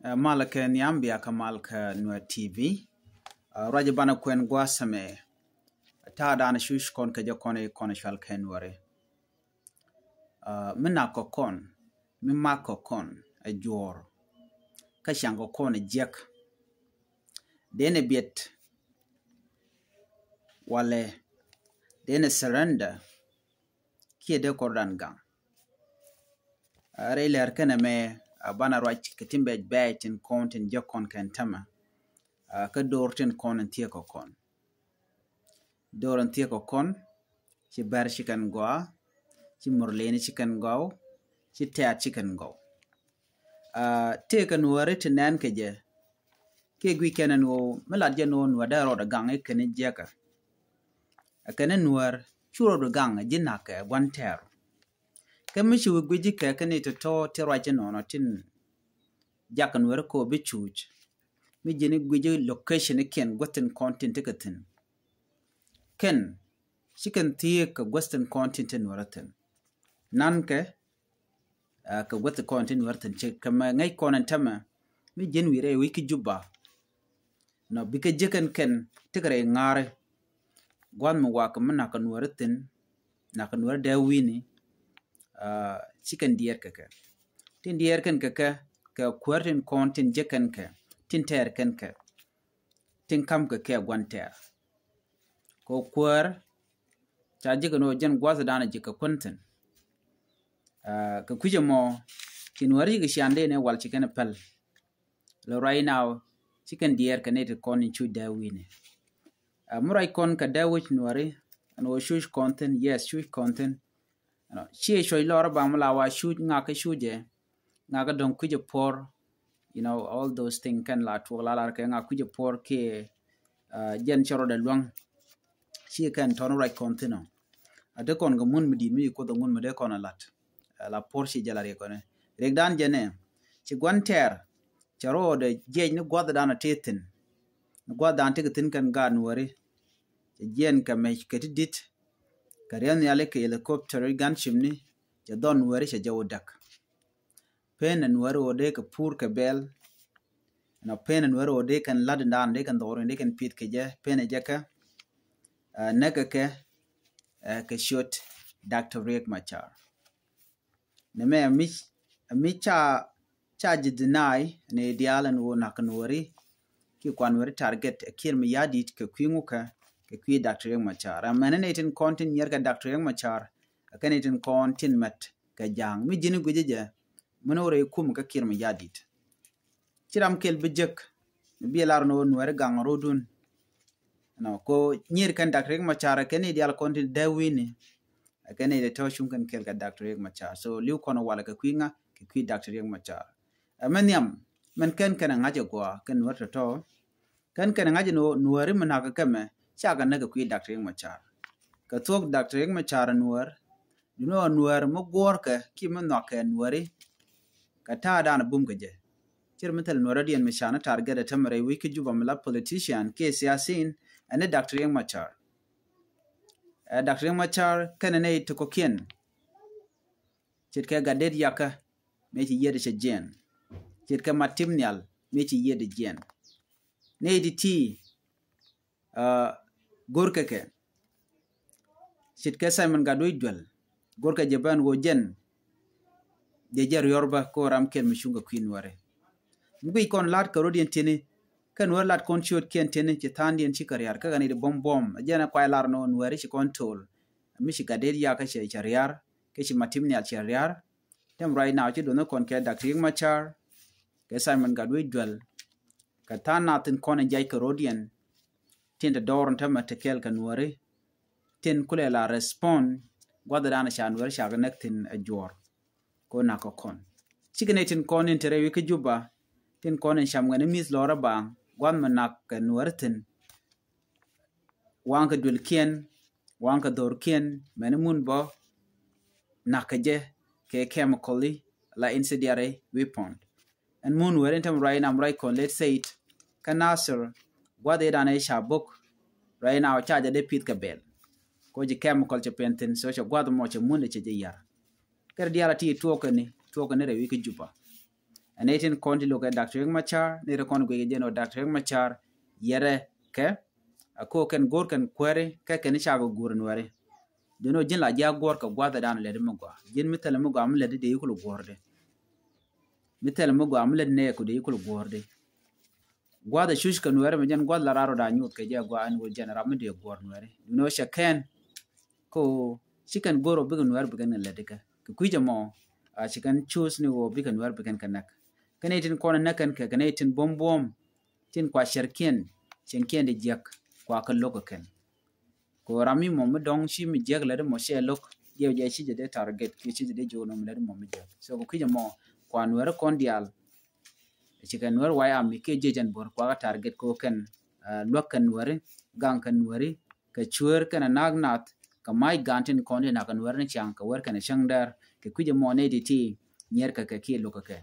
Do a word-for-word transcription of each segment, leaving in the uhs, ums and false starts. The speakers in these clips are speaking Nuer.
Ɛ, mal kɛ nhiam bia kɛ mal kɛ Nuɛr T V. Ɛ, ruac banɛ kuɛn gua̱a̱th ɛmɛ. Ta̱a̱ da̱a̱n cuc kɔn kɛ jɛ kɔn i̱ kɔn cual kɛ Nuɛri. Ɛ, mi nak kɛ kɔn, mi mak kɛ kɔn ɛ juɔ̱ɔ̱r. Kä caŋ kɛ kɔn ɛ jiäk. Dee ni biɛt walɛ dee ni surrender. Kiɛ dee kɔr dan gaŋ. Ɛ, rɛy lɛr kɛnɛ mɛ, ɛ, banɛ ruac kɛ tin bɛc bɛc tin kɔn tin jɛ kɔn kɛn tämɛ. Ɛ, kä dor tin kɔn in thiek kɛ kɔn. Dor in thiek kɛ kɔn, ci bɛr ci kɛn gɔaa, ci murleni ci kɛn gɔw, ci tɛ̈t ci kɛn gɔw. Ɛ, tëëkɛ Nuääri ti nɛn kɛ jɛ, kiɛ guic kɛn ɛn ɣöö mi lat jɛ ni ɣöö Nuäär dee rɔɔdɛ gaŋ i̱ kɛn i̱ jiäkä. Ɛ kɛn i̱ Nuäär cu rɔɔdɛ gaŋ ji̱ na̱k kɛ gua̱n tɛɛr. Kä mi ci wi̱i̱ guic ji̱ kɛ kɛn i̱ tɔ̱tɔ̱ ti ruac inɔnɔ tin jakä Nuääri kɛ ɣöö bi cuuc. Mi ji̱n i̱ guic ji̱ location ikiɛn guäth tin kɔn tin ti kɛ thi̱n. Kɛn ci kɛn thiek kɛ guäth tin kɔn tin ti Nuäär thi̱n. Nankɛ, ɛ, kɛ guäth kɔn tin Nuäär thi̱n ci kɛ mɛ ŋäc kɔn ɛn tämɛ mi ji̱n wi̱i̱ rɛy wi̱c ki Juba. Nɔ bikɛ jiäk ɛn kɛn tekɛ rɛy ŋa̱ri. Gua̱th mi wakɛ mi nakä Nuäär thi̱n, nakä Nuäär dee wi̱ni, ɛ, ci kɛn diɛɛr kɛ kɛ. Tin diɛɛr kɛn kɛ kɛ, kɛ kuäär tin kɔn tin jiäk kɛn kɛ, tin tɛɛr kɛn kɛ, tin ka̱m kɛ kɛ gua̱n tɛɛr. Kɛ kuäär ca ji̱ kɛ ni ɣöö jɛn gua̱th dan ji̱ kɛ kuän thi̱n. Ɛ, kɛ kui̱c ɛmɔ ci Nuääri ci kɛ ciandɛ ni wal ci kɛn päl. Lɛ right now ci kɛn diɛɛr kɛ ni ti kɔn in cuc dee wi̱ni. Ɛ, mi ruac kɔn kɛ dee wi̱c Nuääri ɛn ɣöö cuc kɔn thi̱n, yes, cuc kɔn thi̱n. Ɛnɔ, ciɛ cuɔ̱c lɔr ba mi la wa cuc ŋakä cucɛ, ŋakä dɔ̱ŋ kui̱cɛ puɔr, you know, all those things kɛn la tuɔk la lar kɛ ŋakä kui̱cɛ puɔr kiɛ, ɛ, jɛn cɛ rɔɔdɛ luäŋ. Ciɛ kɛn tɔn ruac kɔn thi̱n ɔ. A dee kɔn kɛ mun mi di̱i̱t mi ci Kuoth ɛ ŋun mi dee kɔn ɛ lat. Ɛ, la puɔr ci jɛ la riɛk kɔnɛ. Riɛk dan jɛ nɛ, ci gua̱n tɛɛr, cɛ rɔɔdɛ jiɛc ni gua̱th dan a tëë thi̱n. Ni gua̱th dan tekɛ thi̱n kɛn gaat Nuääri. Cɛ jiɛn kɛ mɛc kɛ ti di̱t. Kɛ riɛn nhiali kɛ helicopter i̱ gunship ni, cɛ dhɔn Nuääri cɛ jɛ wä däk. Pen ɛ Nuääri wä dee kɛ pur kɛ bɛl. Nɔ pen ɛ Nuääri wä dee kɛn lat in dan dee kɛn dhɔr in dee kɛn pi̱th kɛ jɛ, pen ɛ jɛ kɛ, ɛ, näkɛ kɛ, ɛ, kɛ ciöt Doctor Riek Machar. Nɛ mɛ mi, mi ca, ca ji̱ deny ni diaal ɛn ɣöö nakä Nuääri. Ki kuan Nuääri target ɛ Kiir Mayardit kɛ kui̱ ŋukɛ, kɛ kui̱ Doctor Riek Machar. Ɛmɛn ni tin kɔn tin nyier kɛ Doctor Riek Machar, ɛ kɛn ni tin kɔn tin mɛt kɛ ja̱a̱ŋ. Mi ji̱n i̱ gui̱cä jɛ, min wä rɛy kum kɛ Kiir Mayardit. Ci ram kɛl bi jek, bi lar ni wä Nuääri gaŋ rɔdun. Nɔ, ko nyir kɛn Doctor Riek Machar kɛn ni dial kɔn ti dee wi̱ni. Kɛn ni dee tɔ cuŋ kɛn kɛl kɛ Doctor Riek Machar. So li̱w kɔn wal kɛ kui̱ ŋa, kɛ kui̱ Doctor Riek Machar. Ɛ mɛ nhiam, mɛn kɛn kɛn ŋa̱c ɛ gɔaa kɛn Nuäär tɔtɔ. Kɛn kɛn ŋa̱c ɛ Nuääri mi nak kɛ kɛmɛ, ca kɛ näk kɛ kui̱ Doctor Riek Machar. Kɛ thuɔ̱k Doctor Riek Machar Nuäär, you know, Nuäär mi guɔ̱ɔ̱rkɛ ki mi nhɔakɛ Nuääri. Kɛ ta̱a̱ dan bum kɛ jɛ. Cir mi thil Nuäärä diɛn mi can target ɛ tämɛ rɛy wi̱c ki Juba mi la politician kiɛ siasin, ɛn ni Doctor Riek Machar. Ɛ Doctor Riek Machar kɛnɛ nɛy ti kɔ̱kiɛn. Ce̱tkɛ Gatdet Yakä mëë ci yiëëdɛ cɛ jiɛn. Ce̱tkɛ Mat Tim Nhial mëë ci yiëëdɛ jiɛn. Nɛy ti ti, ah, go̱rkɛ kɛ. Ce̱tkɛ Simon Gatwec Dual, go̱rkɛ jɛ bän ɣöö jɛn jɛ jɛ riɔr bä ko ram kɛl mi cuŋ kɛ kui̱ Nuäärɛ. Mi guic kɔn lat kɛ rɔ̱diɛn ti̱ni, kä Nuäär lat kɔn ciötkiɛn ti̱ni, ci tha̱a̱ŋdiɛn ci kɛ riar, kä kɛ ni di buɔ̱m buɔ̱m, jɛn ɛ kuay lar nɔ Nuääri ci kɔn to̱l. Mi ci Gatdet Yakä cɛ, cɛ riar, kä ci Mat Tim Nhial cɛ riar. Tɛm right now ci duɔ̱nh kɔn kɛ Doctor Riek Machar, kɛ Simon Gatwec Dual. Kɛ tha̱a̱ŋ nath tin kɔn in jiac kɛ rɔ̱diɛn, tin te dɔɔr in tämɛ te kɛɛl kɛ Nuääri, tin kulɛ la respond, gua̱th dan ca Nuääri ca kɛ näk thi̱n ɛ juɔ̱ɔ̱r. Ko nak kɛ kɔn. Cikɛ nɛy tin kɔn in te rɛy wi̱c kä Juba, tin kɔn in cam ŋɛn i̱ mi̱th lɔrä baaŋ, gua̱th mɛ nak kɛ Nuääri thi̱n. Waŋ kɛ duëlkiɛn, waŋ kɛ dho̱rkiɛn, mɛn i̱ mun bä nak kɛ jɛ kɛ chemical i̱ la incendiary weapon. Ɛn mun weri in tämɛ ruac in am ruac kɔn, let's say it, kä Nasir, gua̱th i̱ dan i̱ ca bok, ruac in a ca jɛ dee pith kɛ bɛl. Ko ji̱ chemical cɛ pɛn thi̱n, so cɛ gua̱th mɔ cɛ mun de cɛ jɛ yar. Kɛ diaal a ti tuɔɔk kɛ ni, tuɔɔk kɛ ni rɛy wi̱c kä Juba. Ɛ nɛy tin kɔn ti lo̱kɛ Doctor Riek Machar, nɛy ti kɔn guic kɛ jɛn ɣöö Doctor Riek Machar yɛrɛ kɛ a ko̱ kɛn go̱r kɛn kuääri kɛ kɛn cakɔ guur Nuääri. Duŋni ɣöö ji̱n la jiak guɔ̱ɔ̱r kɛ gua̱a̱th ɛ da̱a̱n lɛt mi gɔaa. Ji̱n mi thilɛ mi gɔaa mi lɛt di dee yi kul guɔ̱ɔ̱r di. Mi thilɛ mi gɔaa mi lɛt nɛɛku dee yi kul guɔ̱ɔ̱r di. Gua̱a̱th ɛ cuc kɛ Nuääri mi jɛn gua̱a̱th la raar ɔ da̱a̱n nyuuth kɛ jɛ gɔaa ɛn ɣöö jɛn ram mi dee guɔ̱ɔ̱r Nuääri. Duŋni ɣöö cɛ kɛn kɛ ɣöö ci kɛn go̱r ɔ bikɛ Nuääri bikɛn kɛ lɛt di kɛ. Kɛ kui̱c ɛmɔ a ci kɛn cuus ni ɣöö bikɛ Nuääri bikɛn kɛ näk. Kɛn itin kɔn näk kɛn kɛ kɛn itin buɔ̱m buɔ̱m. Tin kua cɛrkiɛn cɛŋkiɛn di jiäk kua kɛ lo̱k kɛ kɛn. Kɛ ɣöö ram mi mɔ mi dɔ̱ŋ ci mi jiäk lät mɔ cɛ lo̱k diɛw jɛ ci jɛ dee target kiɛ ci jɛ dee jiök nɔm lät mɔ mi jiäk. So kɛ kui̱c ɛmɔ kua Nuääri kɔn diaal. Ci kɛ Nuääri White Army kiɛ jiɛc ɛn bo̱r kua kɛ target kɛ ɣöö kɛn luäk kɛn Nuääri, gaŋ kɛn Nuääri, kɛ cueer kɛn a na̱a̱k nath kɛ mac gan tin kɔn ti na̱k kɛ Nuääri ni ca̱ŋ kɛ wär kɛn a cäŋ dɛr kɛ kui̱c ɛmɔ nɛy ti ti nyier kɛ kɛ kiɛ lo̱k kɛ kɛ.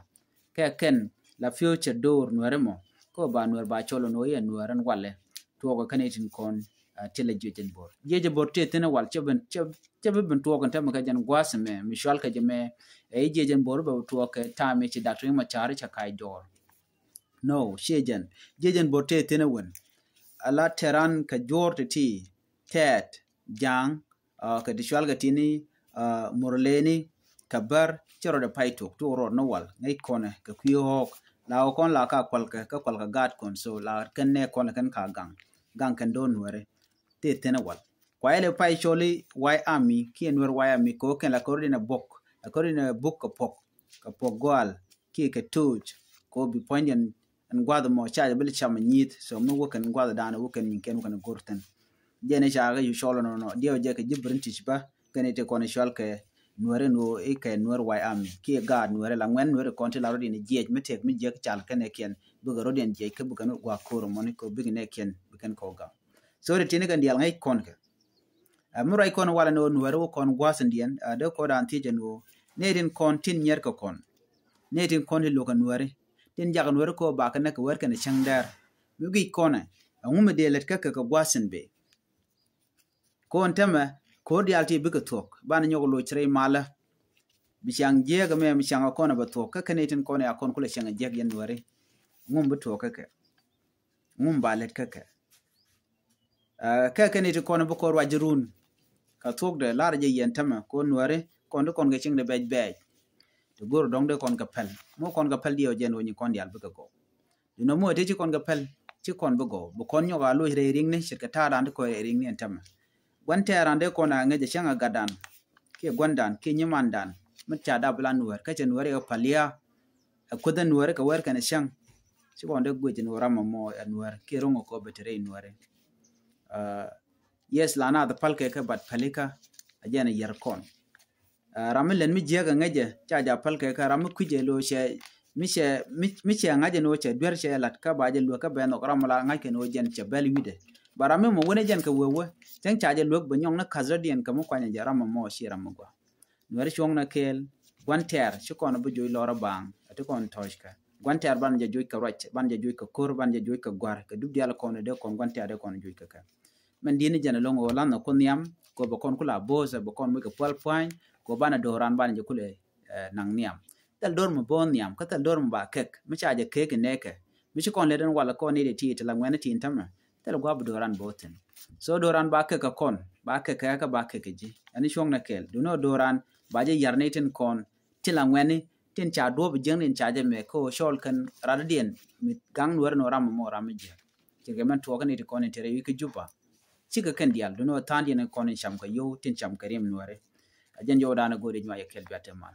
Kɛ kɛn la future door Nuääri mɔ kɛ ba Nuäär ba cɔl ɛn ɣöö yɛ Nuäär ɛn walɛ tuɔɔk kɛn itin kɔn ti la jiɛc ɛn bo̱r. Jiɛc ɛn bo̱r tëë thi̱n ɛ wal cɛ bi ben tuɔɔk ɛn täämɛ kɛ jɛn gua̱a̱th ɛmɛ mi cual kɛ jɛ mɛ. Ɛ jiɛc ɛn bo̱r bɛ bi tuɔɔk kɛ ta̱a̱ mi ci Doctor Riek Machar ca ka̱c jɔɔr. No, ciɛ jɛn. Jiɛc ɛn bo̱r tëë thi̱n ɛ wän. Ala tɛran kɛ juɔ̱ɔ̱r ti ti tɛɛt ja̱a̱ŋ kɛ ti cual kɛ tini murleni kɛ bär cɛ rɔɔdɛ pay tok ti wä rɔɔd ni wal ŋäc kɔnɛ kɛ kui̱ ɣɔɔk la wä kɔn la ka kual kɛ kɛ kual kɛ gaat kɔn so la kɛn nɛ kɔnɛ kɛn ka gaŋ gaŋ kɛn do̱r Nuääri. Tëë thi̱n ɛ wal kua ilɛ pay cɔli White Army kiɛ Nuääri White Army kɛ wä kɛn la kɛ rɔɔd in ɛ bok ɛ kɛ rɔɔd in ɛ bok kɛ puɔk kɛ puɔk gɔal kiɛ kɛ tooc kɛ wä bi puɔ̱nydiɛn ɛn gua̱th mɔ ca jɛ bi lɛ cam ɛ nyi̱i̱th so mi wä kɛn gua̱th da̱a̱n wä kɛn nyiŋ kɛn wä kɛn go̱r thi̱n. Jɛn i̱ ca kɛ cu cɔl ɛnɔnɔ diɛw jɛ kɛ ji̱ British bä kɛn i̱ ti kɔn i̱ cual kɛ Nuääri ɛn ɣöö i̱ kɛ Nuääri White Army kiɛ gaat Nuääri la ŋuɛn Nuääri kɔn ti la rɔ̱ diɛn jiɛc mi tëk mi jiɛk cal kɛn ɛ kiɛn bikɛ rɔ̱ diɛn jiɛc kä bikɛn gua̱a̱k ko̱r ɛmɔni kɛ bikɛ nɛ kiɛn bikɛn kɛ wä gam. So ti tini kɛn diaal ŋäc kɔn kɛ. Ɛ mi ruac kɔn walɛ ni ɣöö Nuääri wä kɔn gua̱a̱th in diɛn ɛ dee kɔn daan thiec ɛn ɣöö nɛy tin kɔn tin nyiɛr kɛ kɔn. Nɛy tin kɔn ti lo̱k ɛ Nuääri tin jak ɛ Nuääri kɛ ɣöö bakɛ näk kɛ wär kɛn ɛ cäŋ dɛr. Mi guic kɔn ɛ ɛŋu mi dee lät kä kɛ kɛ gua̱a̱th in bëë. Kɔn täämɛ ko̱r diaal ti bikɛ thuɔ̱k banɛ nyɔk loc rɛy malä. Bi caŋ jiääk ɛmɛ mi caŋ ɛ kɔn ɛ bɛ thuɔ̱k kä kɛn nɛy tin kɔn ɛ a kɔn kulɛ cäŋ ɛ jiäk yɛn Nuääri. Ŋum bi tuɔɔk kä kɛ ŋum ba lät kä kɛ. Kɛ kɛn i̱ ti kɔn bi kɔn ruac run. Kɛ thuɔ̱kdɛ lar jɛ yɛn tämɛ kɔn Nuääri kɔn ti kɔn kɛ cieŋdɛ bɛc bɛɛc. Ti go̱r dɔ̱ŋ dee kɔn kɛ pɛl mi kɔn kɛ pɛl diɛw jɛn wä nyi kɔn diaal bikɛ gɔw. Di nɔmɔ ti ci kɔn kɛ pɛl ci kɔn bi gɔw bi kɔn nyɔk a loc rɛy riŋni ce̱tkɛ ta̱a̱ da̱a̱n ti kɔn rɛy riŋni ɛn tämɛ. Gua̱n tɛɛr an dee kɔn a ŋäc a cäŋ a gatdan kiɛ gua̱ndan kiɛ nyimandan mi ca dap la Nuäär kä cɛ Nuäär yɛ kɛ pal ya. Ɛ kuäth ɛ Nuääri kɛ wɛr kɛn ɛ cäŋ. Ci kɔn dee guic ɛn ɣöö ram ɛmɔ ɛ Nuäär kiɛ ro̱ŋ ɛ kɔ bɛ te rɛy Nuääri. Yes la naath pal kɛ kɛ bat pali kä a jɛn ɛ yɛr kɔn. Ram mi lɛn mi jiäk ɛ ŋäcɛ ca ja pal kɛ kä ram mi kui̱cɛ lo̱ cɛ mi cɛ mi cɛ ŋa̱cɛ ni wä cɛ duer cɛ lat kä ba jɛ luäk kä bɛ nhɔk ram la ŋa̱c kɛ ni wä jɛn cɛ bɛl wi̱dɛ. Ba ram mi mɔ wänɛ jɛn kɛ wee wee cäŋ ca jɛ luäk bɛ nyɔŋ ni ka̱th rɔ̱diɛn kɛ mi kuanyɛ jɛ ram ɛmɔ ci ram mi gɔaa. Nuɛr cuɔ̱ŋnɛ kɛɛl gua̱n tɛ̈r ci kɔn bi joc lɔr a baaŋ a ti kɔn tɔ̱ɔ̱ckɛ. Gua̱n tɛ̈r banɛ jɛ joc kɛ ruac, banɛ jɛ joc kɛ ko̱r, banɛ jɛ joc kɛ gua̱r kɛ dup diaal kɔn dee kɔn gua̱n tɛ̈r dee kɔn joc kɛ kɛ. Mɛn di̱t ni jɛn ɛlɔ̱ŋ ɣöö la̱th ni Kuoth nhiam kɛ ɣöö bɛ kɔn kula bo̱o̱th ɛ bɛ kɔn moc kɛ pua̱l pua̱ny kɛ ɣöö banɛ do̱ran banɛ jɛ kulɛ naŋ nhiam. Thil do̱r mi bo̱o̱th nhiam kä thil do̱r mi ba kek mi ca jɛ kek inɛɛkɛ mi ci kɔn lät ɛn walɛ kɔn ni dee ti ti la ŋuɛ̈ni tin tämɛ. Thil gua̱a̱p bi do̱ran bo̱o̱th thi̱n. So do̱ran ba kek kɛ kɔn ba kek kɛ kä ba kek kɛ ji̱ ɛn cuɔ̱ŋnɛ kɛɛl duundɛ ɣöö do̱ran ba jɛ yar ni tin kɔn tin la ŋuɛ̈ni tin ca duɔ̱ɔ̱p jiäkni tin ca jɛ mɛ kä ɣöö cɔɔl kɛn ratdiɛn mi gaŋ Nuɛr ni ɣöö ram mɔ ram mi jiäk. Cikɛ mɛn tuɔɔk kɛn iti kɔn in te rɛy wi̱c kä Juba. Cikɛ kɛn diaal duundɛ ɣöö tha̱a̱ŋdiɛn kɔn in cam kɛ yio̱w tin cam kɛ riɛm Nuɛri. A jɛn jɔwdan a go̱o̱ri nyuac kɛ kɛl biat te mal.